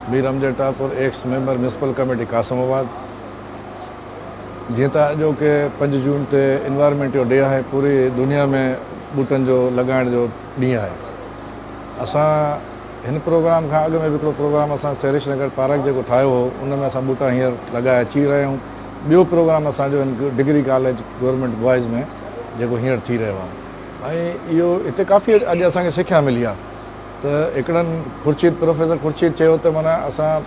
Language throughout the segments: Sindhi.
Mir Amjad Talpur ex member municipal committee Qasimabad جيئن ته اڄوڪي پنج جون تي انوائرمينٽ جو ڊي آهي پوري دنيا ۾ ٻوٽن جو لڳائڻ جو ڏينهن آهي اسان هن پروگرام کان اڳ ۾ به هڪڙو پروگرام اسان سيرش نگر پارڪ جيڪو ٺاهيو هو ان ۾ اسان ٻوٽا هينئر لڳائي اچي رهيا آهيون ٻيو پروگرام اسان جو هن ڊگري ڪاليج گورنمينٽ بوائز ۾ جيڪو هينئر ٿي رهيو آهي ۽ اهو هتي ڪافي اڄ اسان کي سکيا ملي آهي ته هڪڙن خورشيد پروفيسر خورشيد چيو ته معنيٰ اسان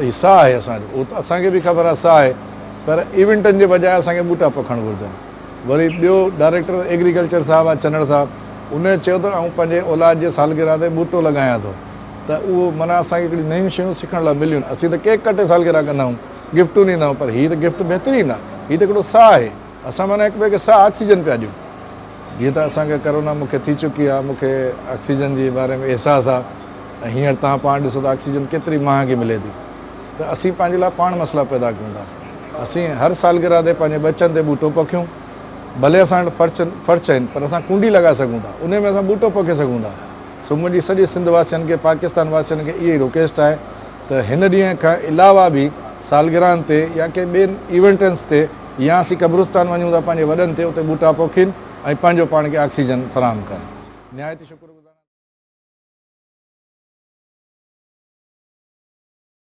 هي ساهه آهي اسان جو اهو ته اسان کي به خبر آهي ساهه آهي پر ايونٽن جي بجاء اسان کي ٻوٽا پوکڻ گهرجن وري ٻيو ڊائريڪٽر ايگريڪلچر صاحب آهي چنڙ صاحب ان چيو ته آئون پنهنجي اولاد جي سالگرهه تي ٻوٽو لڳايان ٿو ته اهو معنيٰ اسان کي هڪڙي نيون شيون سکڻ لاء مليون اسين ته ڪيڪ ڪٽي سالگرهه ڪندا آهيون گفٽون ڏيندا آهيون پر هي ته گفٽ بهترين آهي هي ته هڪڙو ساهه آهي اسان معنيٰ هڪ ٻئي کي ساهه آڪسيجن پيا ڏيون. جيئن ته اسان کي ڪرونا مون کي ٿي چڪي آهي، مون کي آڪسيجن جي باري ۾ احساس آهي ۽ هينئر توهان پاڻ ڏسو ته آڪسيجن ڪيتري مهانگي ملي ٿي ته اسين پنهنجي لاء پاڻ مسئلا پيدا ڪيون ٿا. اسين هر سالگرهه تي پنهنجي ٻچن تي ٻوٽو پوکيون، ڀلي اسان وٽ فرش فرش آهن پر اسان ڪونڊي لڳائي سگهون ٿا، انهي ۾ اسان ٻوٽو پوکي سگهون ٿا. سو منهنجي سڄي سنڌ واسين کي، پاڪستان واسين کي اها ئي رڪويسٽ آهي ته هن ڏينهن کان علاوه به سالگرهن تي يا ڪنهن ٻين ايونٽنس تي يا اسين قبرستان وڃون ٿا پنهنجي وڏن تي اتي ٻوٽا پوکين ۽ پنهنجو پاڻ کي آڪسيجن فراهم ڪن. نهايت ئي شڪر گذار.